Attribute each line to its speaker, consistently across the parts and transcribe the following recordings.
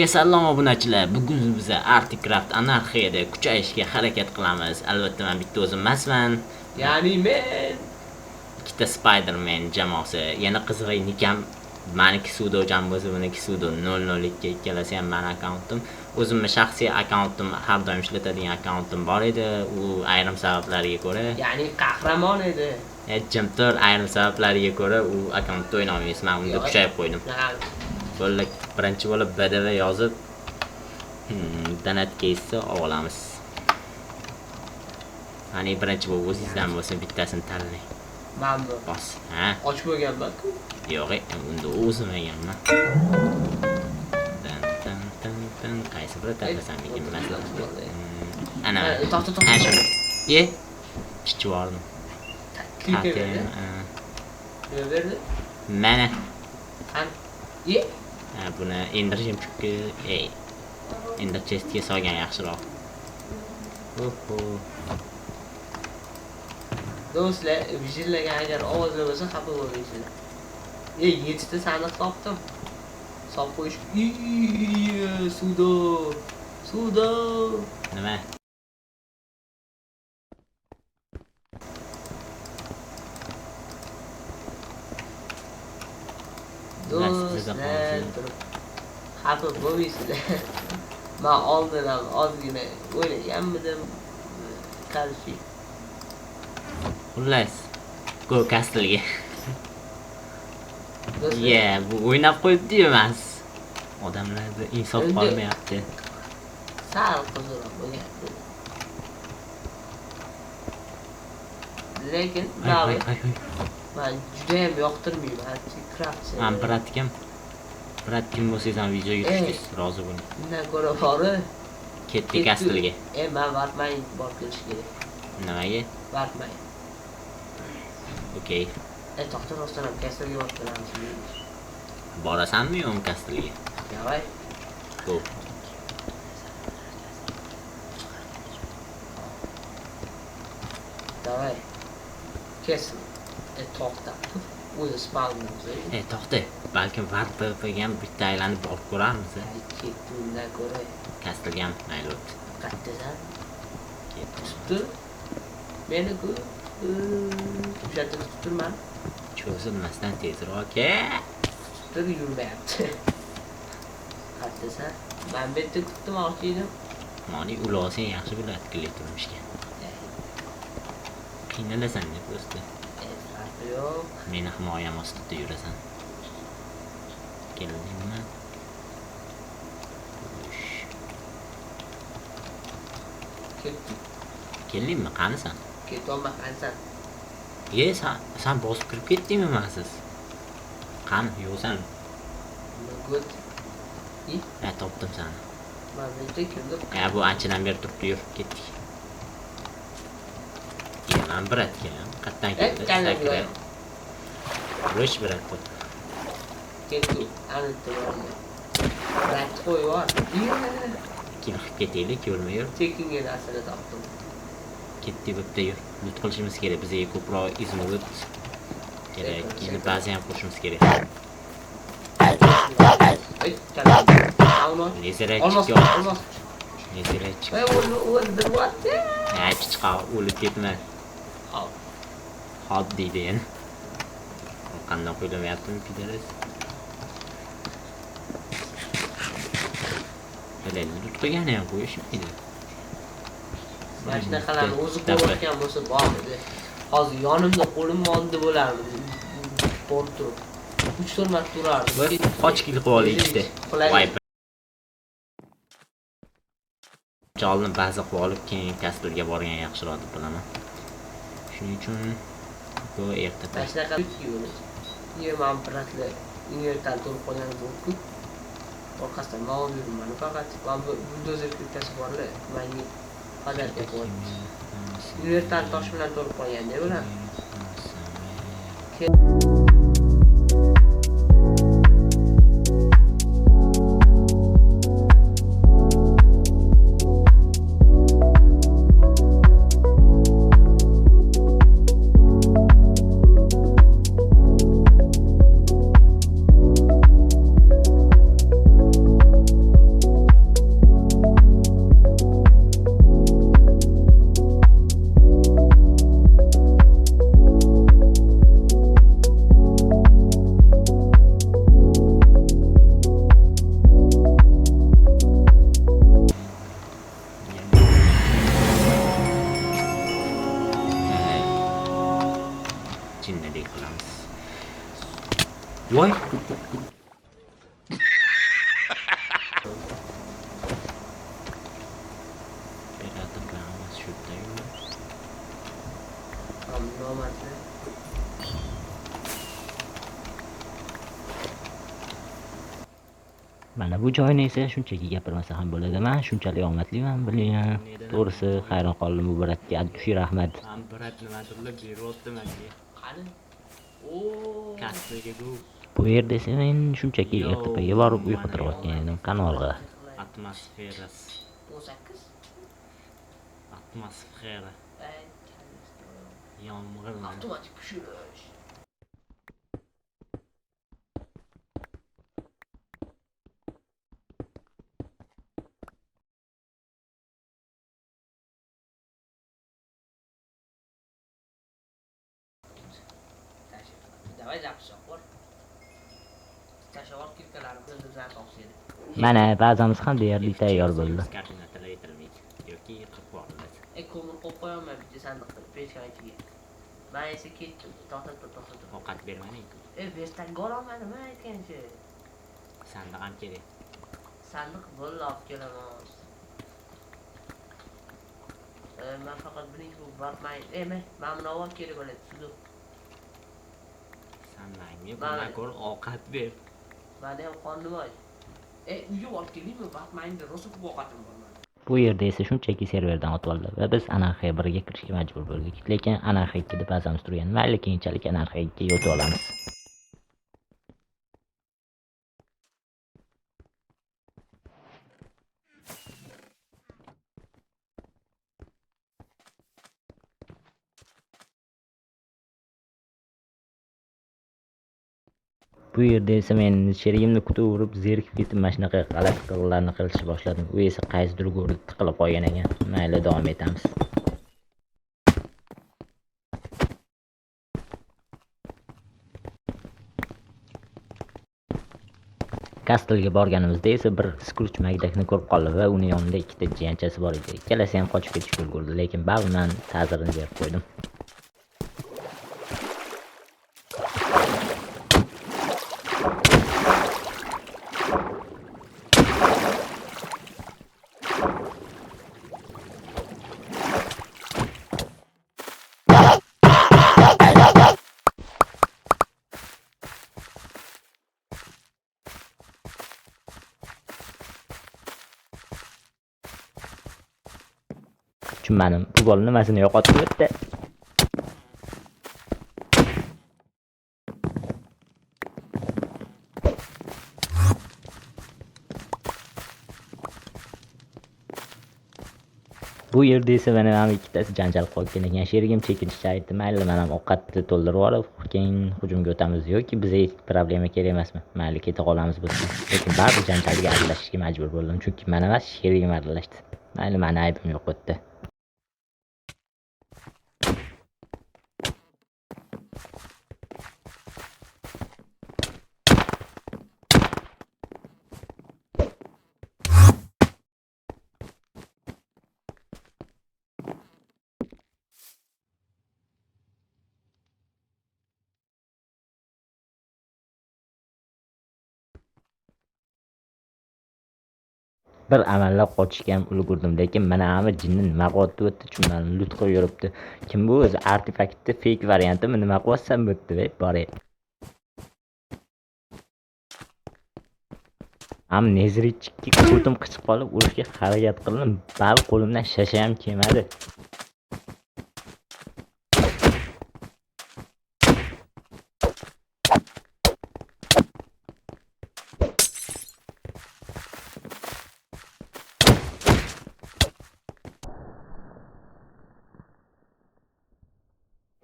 Speaker 1: Salom obunachilar, bugun biz Articraft Anarxiyada kuchayishga harakat qilamiz. Albatta men bitta o'zim emasman.
Speaker 2: Ya'ni men
Speaker 1: ikkita Spider-Man jamoasi. Yana qizig'i nikam meniki Sudo jam bo'lsa, buniki Sudo 002, ikkalasi ham meni akkauntim. O'zimni shaxsiy akkauntim, har doim ishlatadigan akkauntim bor edi. U ayrim sabablarga ko'ra,
Speaker 2: ya'ni qahramon edi.
Speaker 1: Jim tur, ayrim sabablarga ko'ra u akkauntda o'ynolmaysiz. Men unda kuchayib qo'ydim. Bo'ldi, birinchi bo'lib BDV yozib, donat case'ni olamiz. Hani birinchi bo'lib o'zingizdan bo'lsin bittasini tanlang.
Speaker 2: Manmi?
Speaker 1: Bos. Ha?
Speaker 2: Och bo'lganman-ku.
Speaker 1: Yo'q, unda o'zim eganman. Tan tan tan tan, qaysi biri tanlasam ekan masalan? Ana.
Speaker 2: To'xta, to'xta.
Speaker 1: Ye. Chichib yubordim.
Speaker 2: Klip berdi. Nima berdi?
Speaker 1: Mana.
Speaker 2: Ye.
Speaker 1: Ha, buni endirishim chunki, ey, ender chestga solgan yaxshiroq. Oho.
Speaker 2: Do'stlar, vijillagan agar ovozlar bo'lsa xafa bo'lmaysizlar. Ey, 7 ta sandiq topdim. Solib qo'yish. Sudo. Sudo.
Speaker 1: Nima?
Speaker 2: Do'stlar, xafa bo'lmaysizlar. Men oldin ham ozgina o'ylaganmidim. Qarshi.
Speaker 1: Xullas, go kastilga. Ye, bu o'ynab qo'yibdi-yu emas. Odamlarda insof qolmayapti.
Speaker 2: Sal qiziqroq bo'lgan. Lekin men juda ham yoqtirmayman Articraft.
Speaker 1: Men bratkim. Brat kim bo'lsangiz ham videoga tushdingiz, rozi bo'ling.
Speaker 2: Undan ko'ra bori
Speaker 1: ketdik kastilga.
Speaker 2: Men vartmayin borib kelish kerak.
Speaker 1: Nimaga?
Speaker 2: Vartmayin.
Speaker 1: Okey.
Speaker 2: To'xta, rostdan ham kastilga borib kelamiz.
Speaker 1: Borasanmi yo'qmi kastilga?
Speaker 2: Davay.
Speaker 1: Go.
Speaker 2: Davay. Kesin. To'xta. O'zi spawn o'zi.
Speaker 1: To'xta. Balkim warp PvPga ham bitta aylanib borib ko'ramiz.
Speaker 2: Ketdi undan ko'ra.
Speaker 1: Kastilga ham mayli o'tdi.
Speaker 2: Qayerdasan?
Speaker 1: Ketdi.
Speaker 2: Tutdi. Meni-ku. O'sha yerda kutib turman.
Speaker 1: Cho'zilmasdan tezroq kel.
Speaker 2: Tutib yurmayapti. Qayerdasan? Men bu yerda kutmoqchi edim.
Speaker 1: Mani ulosang yaxshi bo'ladi, klip turmishga. Qiynalasan deb o'sdi.
Speaker 2: Farqi yo'q.
Speaker 1: Meni himoyam ostida yurasan. Keldingmi?
Speaker 2: Ketdim.
Speaker 1: Keldingmi? Qanisan?
Speaker 2: Ketolma, qanisan?
Speaker 1: Ye, sen bosib kirib ketdingmi mansiz? Qani, yo'qsan.
Speaker 2: Good.
Speaker 1: Ha, topdim seni.
Speaker 2: Men bu yerda kimdir?
Speaker 1: Ya, bu anchadan beri turibdi, yur, ketdik. Men bratga, qayerdan keldi? Sakrab. Urush brat.
Speaker 2: Ketdik, anitda borgan. Brat qo'yib yubor.
Speaker 1: Keyin qilib ketaylik, yo'lma yo'l.
Speaker 2: Tekinga narsani topdim.
Speaker 1: Ketdik, bitta yur. Lut qilishimiz kerak, bizga ko'proq izmurud kerak. Endi baza ham qurishimiz kerak.
Speaker 2: Olmos.
Speaker 1: Nezerachik.
Speaker 2: Voy, o'ldiryapti.
Speaker 1: Ha, chiqa, o'lib ketma.
Speaker 2: Hop.
Speaker 1: Hop deydi yana. Qanday qo'ylamayaptimi, pidaras? Bilal, lut qilgani ham qo'yishmaydi.
Speaker 2: Mana shunaqalarni o'zi qo'yayotgan bo'lsa bor edi. Hozir yonimda qo'lim oldi bo'lardi. Borib turib. 3-4 marta urardi.
Speaker 1: Qoch kill qilib oldik ikkita. Voy. Cholni baza qilib olib, keyin kastilga borgan yaxshiroq deb bilaman. Shuning uchun bu erta.
Speaker 2: Mana shunaqa yo'l. Men bratlar invertar to'lib qolgan bo'ldi-ku. Orqasidan men olib yuribman faqat. Men bu buldozer kirkasi borlar, menga podarka qo'yibdi. Invertar tosh bilan to'lib qolgan deb ular.
Speaker 1: Voy! Operatorlar hammasi shu yerda-yu.
Speaker 2: Ham nomardlar.
Speaker 1: Mana bu joyni esa shunchaki gapirmasa ham bo'ladi. Man shunchalik omadliman, bilmayman. To'g'risi, hayron qoldim bu bratga. От души rahmat.
Speaker 3: Ham brat nimadirlar beryapti menga.
Speaker 2: Qani? Oo.
Speaker 3: Kassaga go.
Speaker 1: Bu yerda esa men shunchaki RTPga borib uy qidirayotgan edim kanalga.
Speaker 3: Atmosferasi.
Speaker 2: 18.
Speaker 3: Atmosfera.
Speaker 2: Ey, kallasi.
Speaker 3: Yomg'ir mana.
Speaker 2: Avtomatik pishirish. Давай запись bor. Tashlab kirkalarimizni bizlar topsaydi.
Speaker 1: Mana bazamiz ham deyarli tayyor bo'ldi.
Speaker 3: Kartina yetilmaydi yoki qilib yuboriladi.
Speaker 2: E, ko'mir qo'yib qo'yaman bitta sandiqda pechkani ichiga. Man esa ketdim. To'xtab tur, to'xtab tur.
Speaker 3: Ovqat bermading.
Speaker 2: E, vertakka ololmadim man aytgancha.
Speaker 3: Sandiq ham kerak.
Speaker 2: Sandiq bo'ldi, olib kelaman hozir. E, man faqat buning bu batman, e, men buni olib kerak bo'ladi, suduq.
Speaker 3: San menga bundan ko'ra ovqat ber.
Speaker 2: Mani ham qornim och. E, uyga olib kelaymi? Batmanni rosa ko'p ovqatim bor mani.
Speaker 1: Bu yerda esa shunchaki serverdan o'tib oldi va biz Anarxiya 1 ga kirishga majbur bo'ldik. Lekin Anarxiya 2 da bazamiz turgan. Mayli, keyinchalik Anarxiya 2 ga o'tib olamiz. Bu yerda esa men sherigimni kutaverib zerikib ketib, mana shunaqa g'alati qiliqlarni qilishni boshladim. U esa qaysidir go'rda tiqilib qolgan ekan. Mayli, davom etamiz. Kastelga borganimizda esa bir Scrooge McDuckni ko'rib qoldi va uning yonida ikkita jiyanchasi bor edi. Ikkalasi ham qochib ketishga ulgurdi, lekin baribir men ta'zirini berib qo'ydim. Tushunmadim. Bu bola nimasini yo'qotib o'tdi? Bu yerda esa mana ham ikkitasi janjal qolgan ekan. Sherigim chekinishni aytdi. Mayli, men ham ovqatni to'ldirib olib, keyin hujumga o'tamiz yoki bizga problema kerak emasmi? Mayli, keta qolamiz bu yerdan. Lekin baribir janjalga aralashishga majbur bo'ldim, chunki men emas, sherigim aralashdi. Mayli, meni aybim yo'q bu yerda. Bir amallab qochishga ham ulgurdim, lekin mana ami jinni nima qilyapti bu yerda tushunmadim. Lut qilib yuribdi. Kim bu o'zi? Artefaktni fake variantimi? Nima qilyapsan bu yerda? Ey, bor ey. Am nezritchikka ko'tim qichib qolib urishga harakat qildim. Bal qo'limdan shasha ham kelmadi.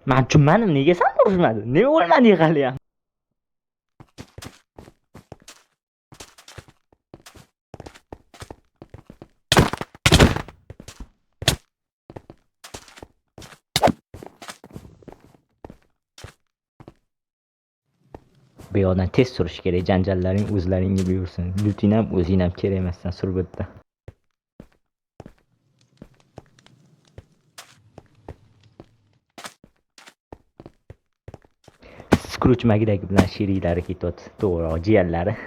Speaker 1: Men tushunmadim, nega san urishmading? Nega o'lmading hali ham? Bu yoqdan tez surish kerak, janjallaring o'zlaringga buyursin. Luting ham, o'zing ham kerak emassan, sur bu yerda. Guruch magdagi bilan sheriklari ketyapti, to'g'ri, jiyanlari.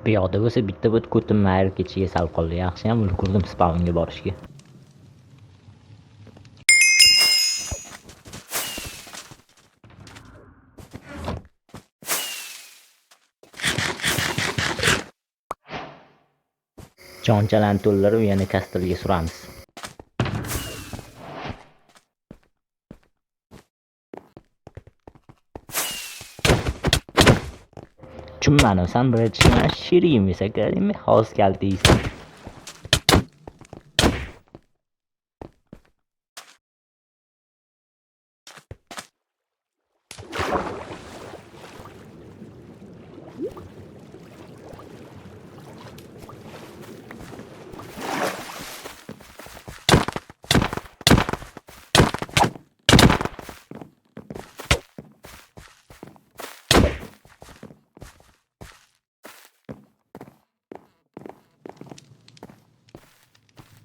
Speaker 1: Bu yoqda bo'lsa bitta but ko'timni ayirib ketishiga sal qoldi. Yaxshiyam ulgurdim spawnga borishga. Chonchalarni to'ldirib yana kastilga suramiz. Tushunmadim, san birinchi sherigim esa kerakmi? Hozir kaltaysan.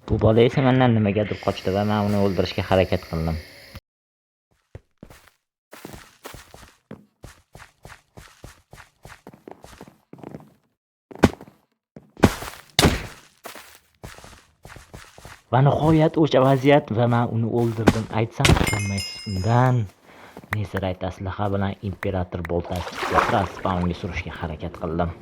Speaker 1: Bu bola esa mendan nimagadir qochdi va men uni o'ldirishga harakat qildim. Va nihoyat o'sha vaziyat va men uni o'ldirdim. Aytsam ishonmaysiz, undan Netherite aslaha bilan imperator boltasi chiqdi. Spawnga surishga harakat qildim.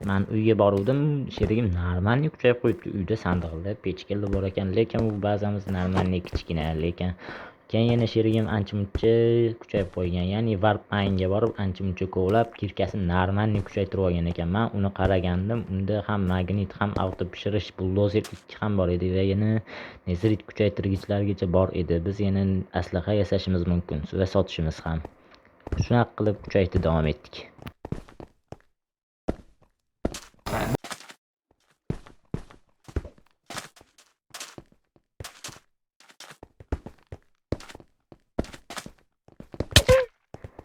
Speaker 1: Men uyga boruvdim, sherigim normalniy kuchayib qo'yibdi. Uyda sandiqda pechkalar bor ekan, lekin u bazamiz normalniy kichkina, lekin keyin yana sherigim ancha-muncha kuchayib qo'ygan, ya'ni warp mine'ga borib ancha-muncha kovlab kirkasini normalniy kuchaytirib olgan ekan. Men uni qaragandim, unda ham magnit, ham avto pishirish, buldozer 2 ham bor edi va yana netherite kuchaytirgichlargacha bor edi. Biz yana aslaha yasashimiz mumkin va sotishimiz ham. Shunaqa qilib kuchaytirib davom etdik.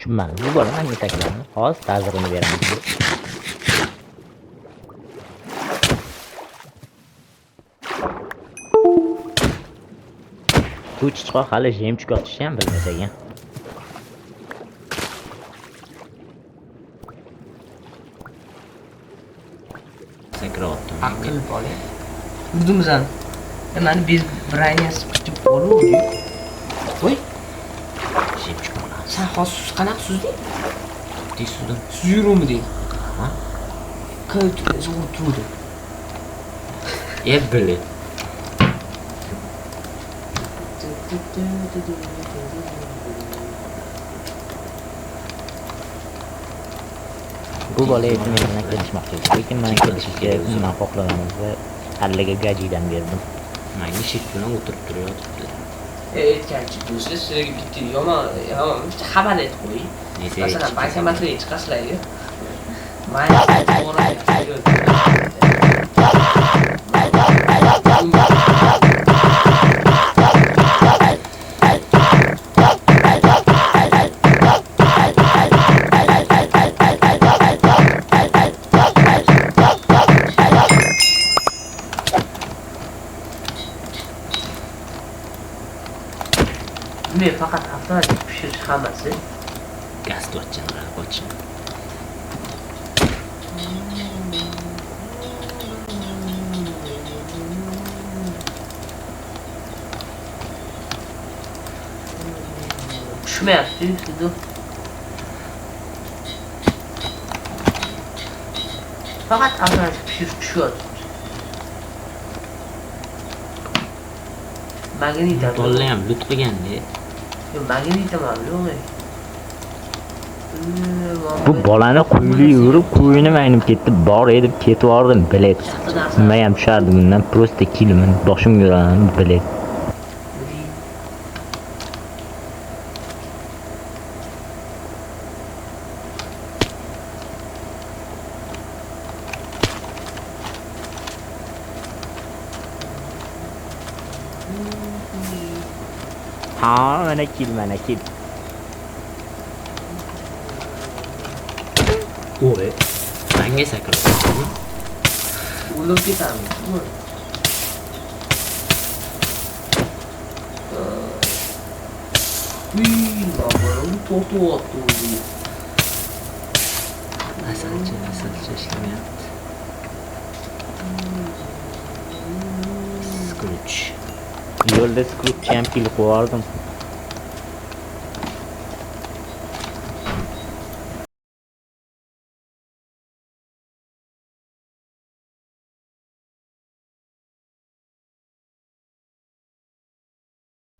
Speaker 1: Tushunmadim. Bu bola menga taklarni hozir ta'zirini beraman. Bu chichqoq hali jemchuk otishni ham bilmas ekan.
Speaker 3: Sakrayaptim.
Speaker 2: Aql bola. Urdimizan. Mani bez branyasi kutib oluvdik. Voy.
Speaker 3: Jemchuk olamiz.
Speaker 2: Sen hozir qanaqa suzding?
Speaker 3: Oddiy suzdim.
Speaker 2: Suzayvermiding?
Speaker 3: Ha?
Speaker 2: Qayerda zo'r turdi.
Speaker 3: E, bili.
Speaker 1: Bu bola men bilan kelishmoqchi edi, lekin men kelishishga umuman xohlamadim va halliga gajidan berdim.
Speaker 3: Menga shift bilan o'tirib turayotibdi.
Speaker 2: Aytgancha bo'lsa, sizlarga bitta yomon, yomon bitta xabar aytib qo'ying. Masalan, bankomatlarga chiqasizlar-ku. Mayli, to'g'ri. Men faqat avtomatik pishirish hammasi.
Speaker 3: Gaz to'chini qo'chini.
Speaker 2: Tushmayapti sudu. Faqat avtomatik pishirib tushyapti. Magnit ham.
Speaker 1: Tolla ham lut qilganda.
Speaker 2: Magnit ham yo'q.
Speaker 4: Bu bolani quyili yurib, qo'yinim aynib ketdi. Bor edib ketib yubordim, bilet. Nima ham tushardi bundan, просто kilimin boshimga uraman, bilet. Ha, mana kil, mana kil.
Speaker 1: Oy. Manga sakrab.
Speaker 2: O'lib ketamiz. Uy, baba, to'xtatyapti o'zi.
Speaker 1: Asalchi, asalchi ishlamayapti. Scrooge.
Speaker 4: Yo'lda Scrooge ham kil qo'yardim.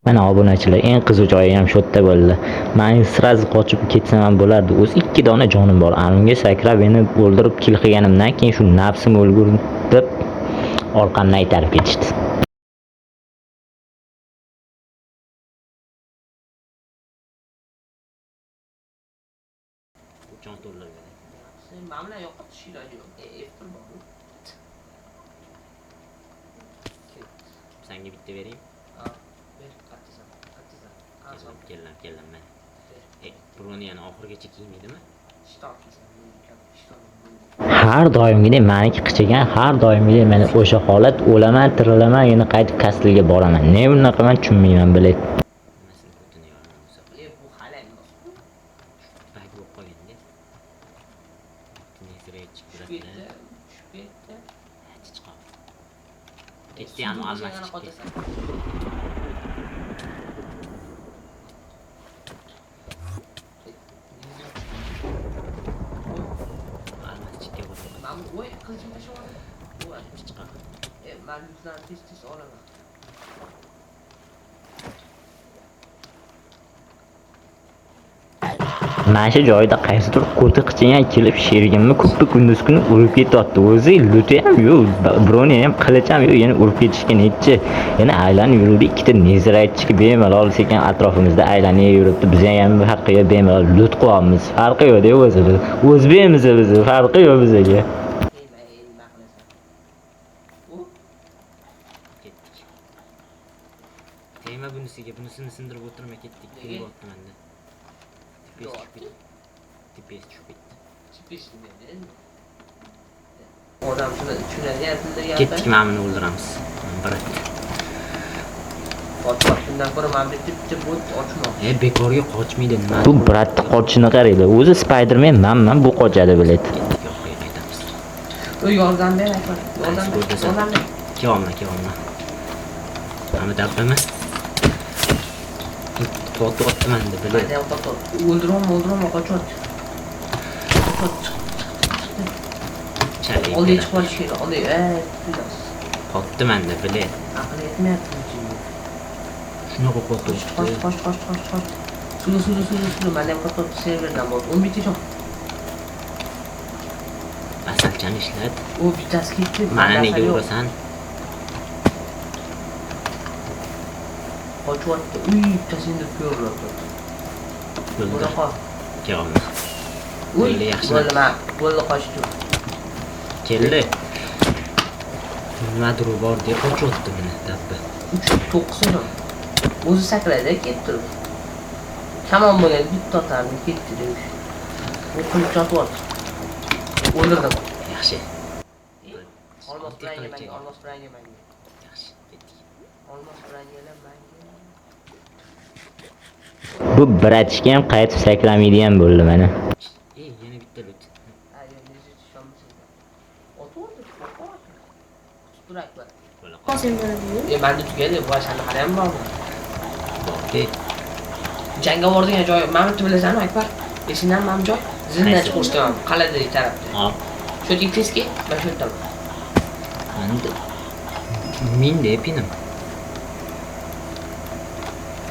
Speaker 4: Mana obunachilar, eng qiziq joyi ham shu yerda bo'ldi. Men sразу qochib ketsam ham bo'lardi. O'zi 2 dona jonim bor. Anunga sakrab meni o'ldirib kil qilganimdan keyin shu nafsim o'lgur deb orqamdan itarib ketishdi.
Speaker 1: Jon to'ldirgan.
Speaker 2: Sen mana bilan yo'qotish iloji yo'q. Apple bor.
Speaker 1: Senga bitta berayim.
Speaker 2: Ha, ber, qattasan, qattasan.
Speaker 1: Keldim, keldim men. Bruni yana oxirigacha kiymaydimi?
Speaker 2: Shton kiysan, shton.
Speaker 4: Har doimgidek meniki qichigan, har doimgidek meni o'sha holat, o'laman, tirilaman, yana qaytib kastilga boraman. Ne bunaqa men tushunmayman, bilet.
Speaker 1: Nimasini ko'tini yoraman bu safar.
Speaker 2: Bu hali emas.
Speaker 1: Bag bo'lib qolganda. Nezraychik
Speaker 2: Tushib
Speaker 1: biratlar.
Speaker 2: ketdi, tushib ketdi.
Speaker 1: Chichqoq. Ketdi ham almashib ketdi. Almashchiqqa borib.
Speaker 2: Men voy qilichim tashlab oldim. Voy,
Speaker 1: Chichqoq.
Speaker 2: Men yuzdan tez-tez olaman.
Speaker 4: Mana shu joyda qaysidir qo'ti qichigan kelib sherigimni kuppa kunduz kuni urib ketyapti. O'zi luti ham yo'q, broni ham, qilich ham yo'q, yana urib ketishga nechi. Yana aylanib yuruvdi, ikkita nezraychik bemalol sekin atrofimizda aylanib yuribdi. Biz ham farqi yo'q, bemalol lut qilyapmiz. Farqi yo'q deb o'zi. O'zbekmiz biz, farqi yo'q bizga.
Speaker 2: Nima qilasan? U
Speaker 1: Ketdik. Tegma bunisiga, bunisini sindirib o'tirma, ketdik.
Speaker 2: Nega?
Speaker 1: Kelyapti menda. Tepesi tushib ketdi. Tepesi tushib ketdi.
Speaker 2: Chipish dedi. Odam shuni tushunadigan tilda gapir.
Speaker 1: Ketdik, mana buni o'ldiramiz. Brat.
Speaker 2: Qochmoq, shundan ko'ra mana bu bitta bot ochmoq.
Speaker 1: Bekorga qochmaydi nima?
Speaker 4: Bu bratni qochishini qaranglar. O'zi Spider-Man, man bu qochadi, bilet.
Speaker 1: Ketdik, orqaga qaytamiz.
Speaker 2: Oy, yordam ber, Akbar. Yordam ber. Yordam ber.
Speaker 1: Kelyapman, kelyapman. Mana dabbami? Qotyapti menda, bilet.
Speaker 2: Mayda ham qotyapti. O'ldirolma, o'ldirolma, qochyapti. Qochyapti, chiq, chiq, chiq. Oldiga chiqib olish kerak. Oldiga, bilas.
Speaker 1: Qotdi menda, bilet.
Speaker 2: Aql yetmayapti bunga.
Speaker 1: Shunaqa
Speaker 2: Qoch,
Speaker 1: qotyapti.
Speaker 2: qoch, qoch, qoch, qoch, qoch. Sulu, sulu, sulu, sulu. Menda ham qotyapti, serverdan bor. 11 jon.
Speaker 1: Asalchani ishlat.
Speaker 2: U bittasi ketdi.
Speaker 1: Mana nega
Speaker 2: Yo'q.
Speaker 1: urasan?
Speaker 2: Qochyapti. Uy, bittasi endi ko'rilyapti.
Speaker 1: O'ldir.
Speaker 2: Bo'la qol.
Speaker 1: Kelyapman.
Speaker 2: Uy,
Speaker 1: Bo'ldi, yaxshi.
Speaker 2: bo'ldi, man. Bo'ldi, qochdi.
Speaker 1: Keldi. Nimadir u bor deb qochyapti meni dabba.
Speaker 2: 3 9 jon. O'zi sakradi, ketdi. Tamom bo'lgan, bitta otardim, ketdi deb. U qilich otyapti. O'ldirdim.
Speaker 1: Yaxshi.
Speaker 2: Olmos bilan yemang, olmos bilan yemang.
Speaker 1: Yaxshi, ketdik.
Speaker 2: Olmos bilan yemang.
Speaker 4: Bu bratishga ham qaytib sakramaydigan bo'ldi mana.
Speaker 1: Yana bitta lut.
Speaker 2: Ha, yo'q, necha tushamiz. Otyapti, otyapti. Dur Akbar.
Speaker 1: Bo'la qol.
Speaker 2: Menda tugadi, bu sani hali ham bormi?
Speaker 1: Bor-de.
Speaker 2: Jangovar degan joy, mana bu bilasanmi, Akbar? Esingdami mana bu joy? Zindan
Speaker 1: Qaysi?
Speaker 2: chiqishdan, qal'adagi tarafda.
Speaker 1: Hop.
Speaker 2: Shu yerga tez kel, mana shu yerdaman.
Speaker 1: Manda menda pinim.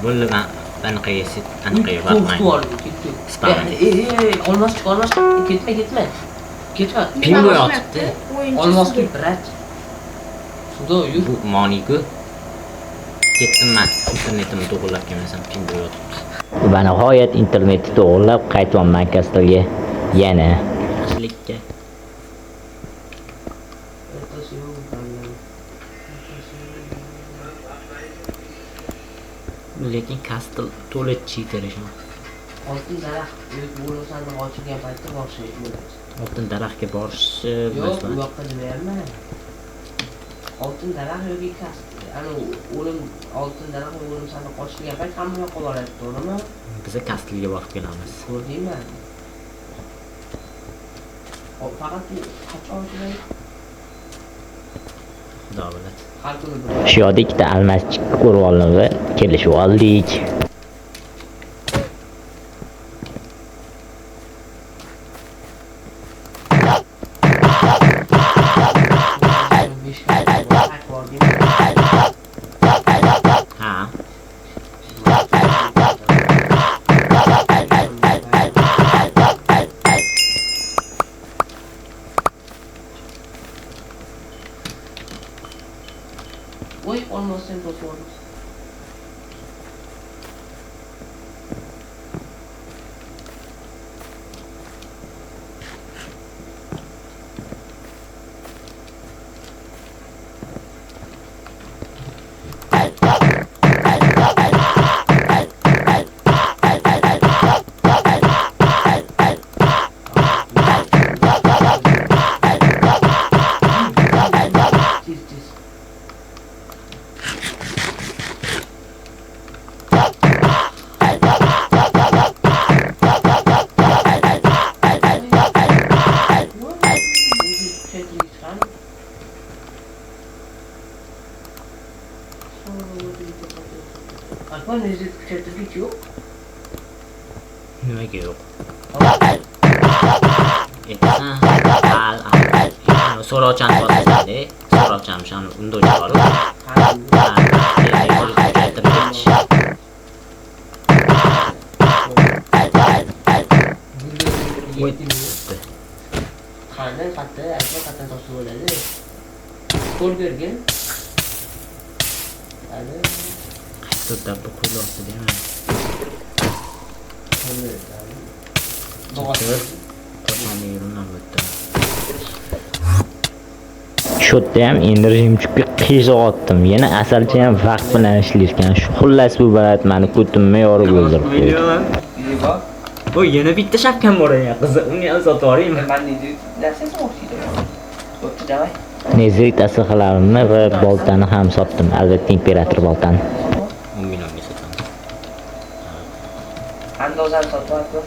Speaker 1: Bo'ldi, man anaqaga sit, anaqaga
Speaker 2: Qo'rqitib
Speaker 1: bormayman.
Speaker 2: yubordi, ketdi.
Speaker 1: Spam.
Speaker 2: Ey, olmos chiq, olmos chiq. Ketma, ketma. Ketma.
Speaker 1: Pin bo'yotibdi.
Speaker 2: Olmos tur, brat. Sudo, yur.
Speaker 1: Bu moniku. Ketdim man. Internetimni to'g'irlab kelmasam pin bo'yotibdi.
Speaker 4: Va nihoyat internetni to'g'irlab qaytyapman Kastelga. Yana
Speaker 1: Yaxshilikka.
Speaker 2: Ertasi yo'q, tanladim.
Speaker 1: Lekin Kastel to'la cheater ekan.
Speaker 2: Oltin daraxt yo'q, o'lim sandig'i ochilgan paytda borish bo'ladi.
Speaker 1: Oltin daraxtga borishi
Speaker 2: Yo'q, u yoqqa demayapman. Oltin daraxt yoki kast, ana o'lim oltin daraxt va o'lim sandig'i ochilgan payt hamma yoqqa boradi, to'g'rimi?
Speaker 1: Biza Kastelga borib kelamiz.
Speaker 2: Ko'rdingmi? Faqat u qachon ochiladi?
Speaker 1: Xudo biladi.
Speaker 2: Har kuni bir.
Speaker 4: Shu yoqda ikkita almazchik ko'rib oldim va kelishib oldik.
Speaker 2: Besh haq bor deymi?
Speaker 1: Ha.
Speaker 2: Voy, olmasdan to'sib oldim. Tez tez. Akbar nezit kuchaytirgich yo'q.
Speaker 1: Nimaga yo'q? So'rovchani bosasanda, so'rovchani shuni undovchi bor-ku. Ha, kuchaytirgich. Voy,
Speaker 2: Qani, qatta, Akbar qatdan topsa bo'ladi. Qo'l bergin. Qani,
Speaker 1: Qaysi dabba qo'l ostida emas.
Speaker 2: qani, qani.
Speaker 1: Qo'shni yuribman bu yerda.
Speaker 4: Shu yerda ham endi rejimchikka qiyshiq otdim. Yana asalchi ham vaqt bilan ishlayotgan. Shu xullas bu balat meni ko'timni yorib o'ldirib qo'ydi.
Speaker 2: Yeba.
Speaker 1: Bu yana bitta shapkam bor ekan, qizi, uni ham sotib yuboraymi?
Speaker 2: Man nezit narsasi o'xshaydi. Bo'pti, davay.
Speaker 4: Nezrit aslahalarimni va boltani ham sotdim. Albatta imperator boltani.
Speaker 1: 10 millionga sotaman.
Speaker 2: Andozani sotib Akbar.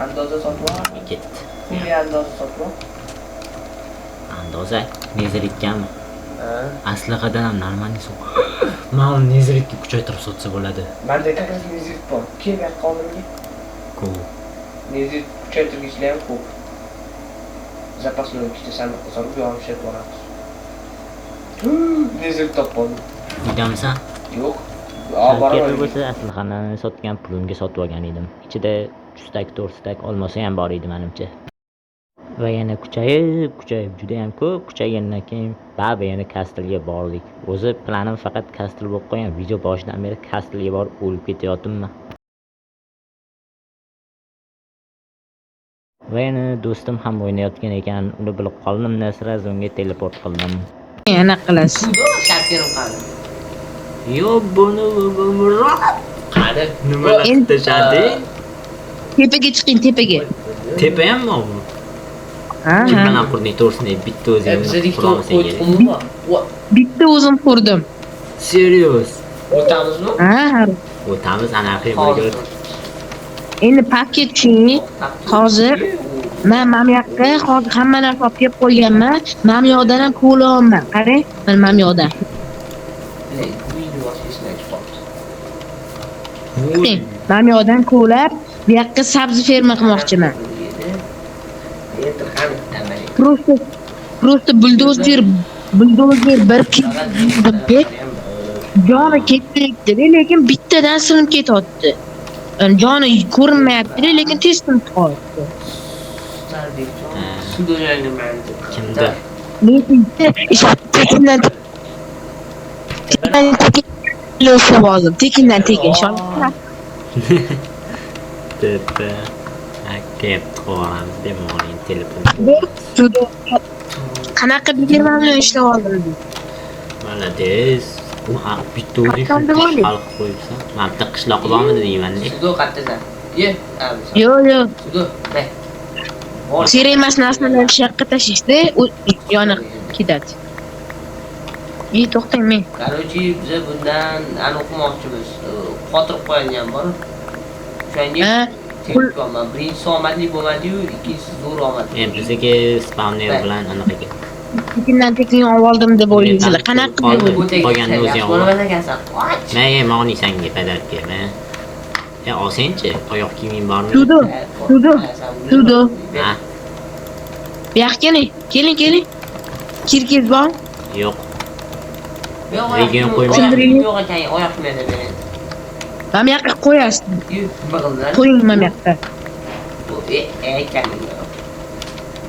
Speaker 2: Andoza sotib ol.
Speaker 1: Ketdi.
Speaker 2: Kubi andoza sotib ol.
Speaker 1: Andoza nezritkami?
Speaker 2: Ha.
Speaker 1: Aslahadan ham normalniy so'q. Man uni nezritga kuchaytirib sotsa bo'ladi.
Speaker 2: Menda как раз nezit bor. Kel bu yoqqa oldimga.
Speaker 1: Ko'p.
Speaker 2: Nezit kuchaytirgichlar ham ko'p. Запасной ikkita sandiqqa solib yorib ishlab boramiz. Nezit topib oldim.
Speaker 1: Uydamisan?
Speaker 2: Yo'q.
Speaker 4: Kerak
Speaker 2: Boraman.
Speaker 4: bo'lsa aslahani sotgan pulimga sotib olgan edim. Ichida 3 stak, 4 stak olmasa ham bor edi menimcha. Va yana kuchayib, kuchayib, juda ham ko'p kuchaygandan keyin baribir yana Kastelga bordik. O'zi planim faqat Kastel bo'lib qolgan. Video boshidan beri Kastelga borib o'lib ketayapman. Va yana do'stim ham o'ynayotgan ekan, uni bilib qoldim, sразу unga teleport qildim.
Speaker 5: Yana qilasiz.
Speaker 2: Sudo shapkarim qani.
Speaker 1: Yo, buni
Speaker 2: Qani?
Speaker 1: Nimalar qilishadi?
Speaker 5: Tepaga chiqing, tepaga.
Speaker 1: Tepa hammi bu?
Speaker 5: Ha,
Speaker 1: Kim
Speaker 5: ha.
Speaker 1: bilan qurding to'g'risini ayt, bitta o'zing
Speaker 2: Bizda ikkita
Speaker 1: qurolmasang
Speaker 2: qo'y
Speaker 1: kerak.
Speaker 2: tuxumi bor.
Speaker 5: Bitta o'zim qurdim.
Speaker 1: Serios.
Speaker 2: O'tamizmi?
Speaker 5: Ha, ha.
Speaker 1: O'tamiz anarxiya birga.
Speaker 2: Hozir.
Speaker 5: Endi pastga tushing. Hozir men mana bu yoqqa hozir hamma narsa olib kelib qo'yganman. Mana bu yoqdan ham ko'lyapman. Qarang, mana bu yoqdan. Mana bu yoqdan kovlab, bu yoqqa sabzi ferma qilmoqchiman. Просто buldozer bir joni ketmayapti, lekin bittadan sinib ketyapti. Yani joni ko'rinmayapti, lekin tez sinib qolyapti.
Speaker 1: Kimda?
Speaker 5: Lekin tekindan tekin oldim. Tekindan tekin.
Speaker 1: Tepa. Akep qo'yamiz demoling telefon.
Speaker 5: Qanaqa yigirma million ishlab oldim.
Speaker 1: Молодец. Bu haq bitta o'zing xalq qo'yibsan. Mana bitta qishloq bormidi deyman-da.
Speaker 2: Sudo qayerdasan? Ye,
Speaker 5: Yo'q, yo'q.
Speaker 2: Sudo, ne?
Speaker 5: Kerak emas narsalarni shu yoqqa tashlashda, u yoniq ketadi. Ey, to'xtang men.
Speaker 2: Короче, biz bundan ani o'qimoqchimiz. Qotirib qo'yilgan bor. O'shanga telefon. Birinchisi omadli bo'lmadi-yu, ikkinchisi zo'r omad.
Speaker 1: Endi bizga spamner bilan anaqa
Speaker 5: Tekindan tekin oldim deb o'ylaysizlar. Qanaqa qilib
Speaker 1: qolganini o'zing ol. Ma, mani senga padarka, ma. Ya olsangchi, oyoq kiyiming bormi?
Speaker 5: Sudo, Sudo, Sudo.
Speaker 1: Ha?
Speaker 5: Bu yoqqa keling, keling, keling. Kirkiz bor?
Speaker 1: Yo'q.
Speaker 2: Yo'q, yo'q ekan, oyoq kiyimini bering.
Speaker 5: Mana bu yoqqa qo'yasiz. Qo'ying mana bu yoqqa.
Speaker 2: Bu ekan.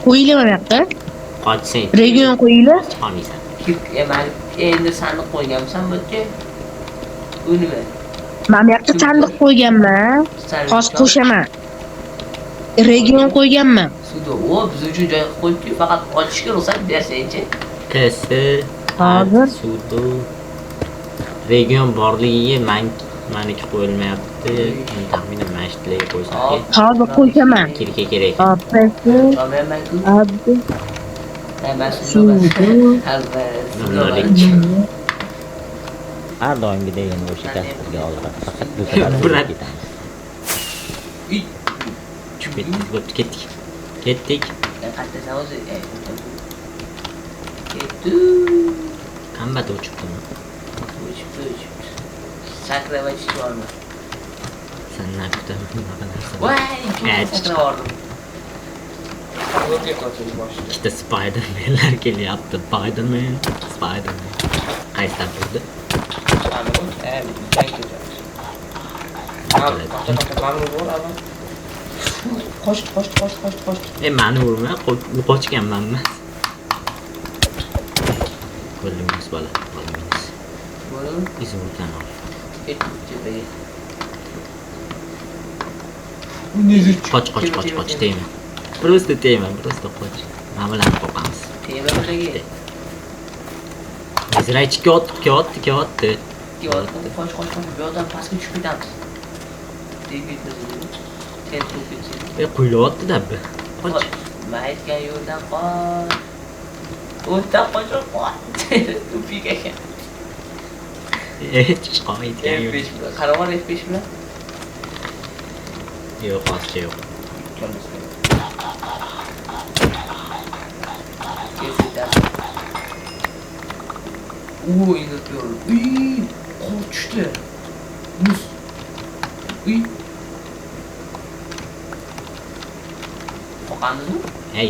Speaker 5: Qo'yinglar mana bu yoqqa.
Speaker 1: Qochsang.
Speaker 5: Region qo'yinglar.
Speaker 1: Chiqolmaysan.
Speaker 2: Endi sandiq qo'yganmisan bu yerga? Bu nima?
Speaker 5: Mana bu yoqqa sandiq qo'yganman. Hozir qo'shaman. Region qo'yganman.
Speaker 2: Sudo, o biz uchun joy qo'yibdi, faqat ochishga ruxsat bersangchi.
Speaker 1: TS
Speaker 5: hozir
Speaker 1: Sudo region borligiga maniki qo'yilmayapti. Men taxminan mana shu tilga qo'ysam.
Speaker 5: Hozir qo'shaman.
Speaker 1: Kirka kerak.
Speaker 5: Hop,
Speaker 4: Har doimgidek yana o'sha dasturga oldiradi. Faqat bu safar ketamiz.
Speaker 1: Tushib ketdik, bo'pti, ketdik. Ketdik.
Speaker 2: Qayerdasan o'zi? Ketdi.
Speaker 1: Kombat o'chibdimi?
Speaker 2: O'chibdi, o'chibdi. Sakrab chiqib.
Speaker 1: Sendan kutaman bunaqa narsa.
Speaker 2: Voy, sakrab yubordim.
Speaker 1: Ikkita Spider-Manlar kelyapti. Spider-Man, Spider-Man. Qaysi tarafda?
Speaker 2: Qoch, qoch, qoch, qoch, qoch.
Speaker 1: Mani urma, qochganman emas. Qo'lni minus bola, qo'lni minus.
Speaker 2: Bo'ldi.
Speaker 1: Izumdan ol. Qoch, qoch, qoch, qoch, tegma. Просто tegma, просто qoch. Mana bilan qo'rqamiz.
Speaker 2: Tegma bilaga.
Speaker 1: Ziraychi kelyapti, kelyapti, kelyapti.
Speaker 2: Kelyapti. Qoch, qoch, qoch. Bu yoqdan pastga tushib ketamiz. Tegib ketmasin. Tez bo'lib ketsin.
Speaker 1: Qo'ylayapti-da bu. Qoch.
Speaker 2: Men aytgan yo'ldan qoch. O'tdan qoch, qoch. Tupik ekan.
Speaker 1: Chiqib aytgan yo'l.
Speaker 2: F5 bilan. Qarab ol F5 bilan.
Speaker 1: Yo'q, hozircha yo'q.
Speaker 2: U indirtiyorum. Uy, qor tushdi. Muz. Uy. Qoqamizmi?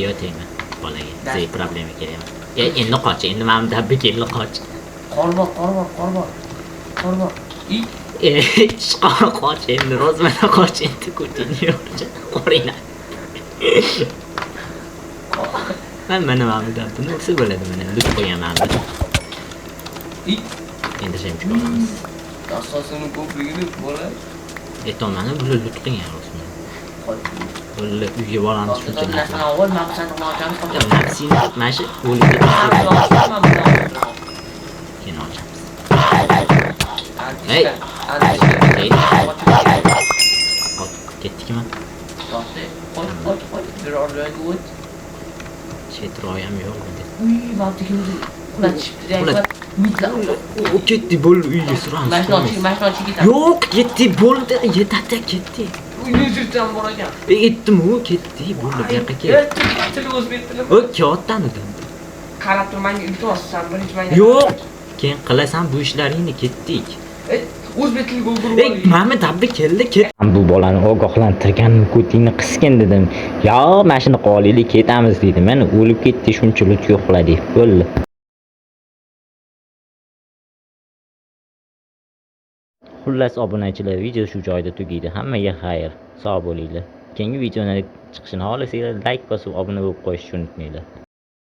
Speaker 1: Yo'q, tegma. Bolaga. Sizga problema kerak emas. Endi qoch, endi mana bu dabbi keldi, qoch.
Speaker 2: Qor bor, qor bor, qor bor. Qor bor.
Speaker 1: Chiqar, qoch endi, rozmana qoch endi, ko'tingni yo'q. Qoringlar. Men mana bu dabbini ursa bo'ladi, mana lut qo'yganman bu. Endi shemchik olamiz.
Speaker 2: Asosini ko'pligini bola.
Speaker 1: Aytolmadim, bular lut qilgan rostmi? Bular uyga boramiz shuncha narsa.
Speaker 2: Avval maqsadni ochamiz,
Speaker 1: Maqsadni mana shu o'likni keyin ochamiz. Hey. Ketdikmi?
Speaker 2: To'xta, qoch, qoch, qoch. Biror joyga o't.
Speaker 1: Chetroq ham yo'q edi.
Speaker 2: Uy, mabdikimizni qulatishibdi.
Speaker 1: O ketdi, bo'ldi, uyga suramiz.
Speaker 2: Mashina ochib ketamiz.
Speaker 1: Yo'q, ketdi, bo'ldi, yetadi, ketdi.
Speaker 2: Uy, yuzdan bor ekan.
Speaker 1: Aytdim-u, ketdi, bo'ldi, bu yoqqa kel.
Speaker 2: Tili o'zbek tili.
Speaker 1: O, kelyapti.
Speaker 2: Qarab tur, menga iltimos, sen birinchi menga.
Speaker 1: Yo'q, keyin qilasan bu ishlaringni, ketdik.
Speaker 2: O'zbek tiliga o'girib
Speaker 1: Ey, mana dabbi keldi, ket.
Speaker 4: Bu bolani ogohlantirganim, ko'tingni qisgin dedim. Yo, mana shuni qolaylik, ketamiz deydi. Mana o'lib ketdi, shuncha lut yo'qladik. Bo'ldi. Xullas, obunachilar, video shu joyda tugaydi. Hammaga xayr. Sog' bo'linglar. Keyingi videoni chiqishini xohlasanglar, like bosib obuna bo'lib qo'yishni unutmanglar.